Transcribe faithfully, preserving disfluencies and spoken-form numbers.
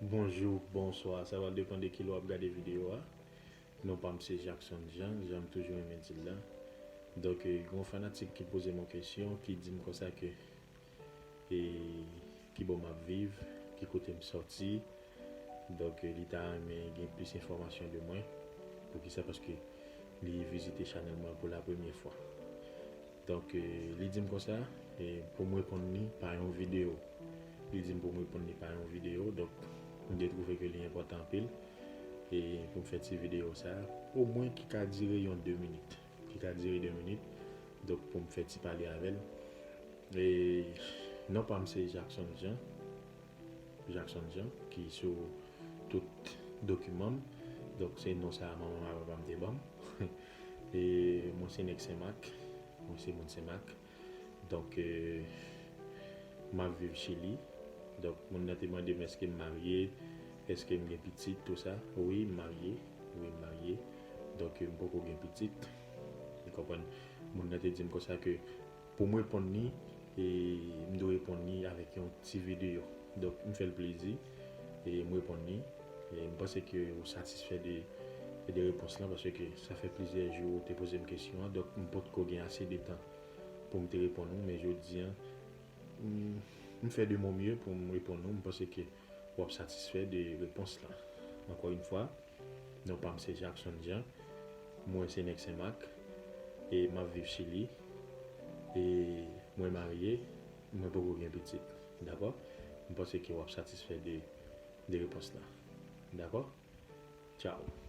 Bonjou, bonswa, sa va depann de ki lè w ap gade videyo a. Non pa m se Jackson Jean, jan m toujou renmen di l la. Donk, eh, gen yon fanatik ki poze m yon kesyon, ki di m konsa ke, eh, ki bò m ap viv, ki kote m sòti. Donk, eh, li ta renmen gen plis enfòmasyon de mwen. Poukisa? Paske li vizite chanèl mwen pou la premyè fwa. Donk, eh, li di m konsa, eh, pou m reponn li pa yon videyo. Li di m pou m reponn li pa yon videyo. Donk, m te twouve ke li enpòtan anpil. E pou m fè ti videyo sa, omwen ki ka dire yon de minit. Ki ka dire de minit. Donk, pou m fè ti pale avè l. E non pa m se Jackson Jean. Jackson Jean, ki sou tout dokiman m. Donk, se non sa manman m ak papa m te ban m. E mwen se nèg Senmak, mwen se moun Senmak. Donk, eh, m ap viv Chili. Donk, moun nan te mande m èske m marye, èske m gen pitit, tou sa. Wi, m marye. Wi, m marye. Donk, eh, m poko gen pitit. Ou konprann? Moun nan te di m konsa ke pou m reponn li, e m dwe reponn li avèk yon ti videyo. Donk, m fè l plezi, e m reponn li. E m panse ke ou satisfè de, de repons lan, paske sa fè plizyè jou ou te poze m kesyon an, donk m potko gen ase de tan pou m te reponn ou, men jodi a, m, m fè de mon mye pou m reponn ou. M panse ke w ap satisfè de repons lan. Ankò yon fwa, non pa m se Jackson Jean, mwen se nèg Senmak, e m ap viv Chili, e mwen marye, mwen poko gen pitit. Dakò? M panse ke w ap satisfè de, de repons lan. Dakò? Tchao.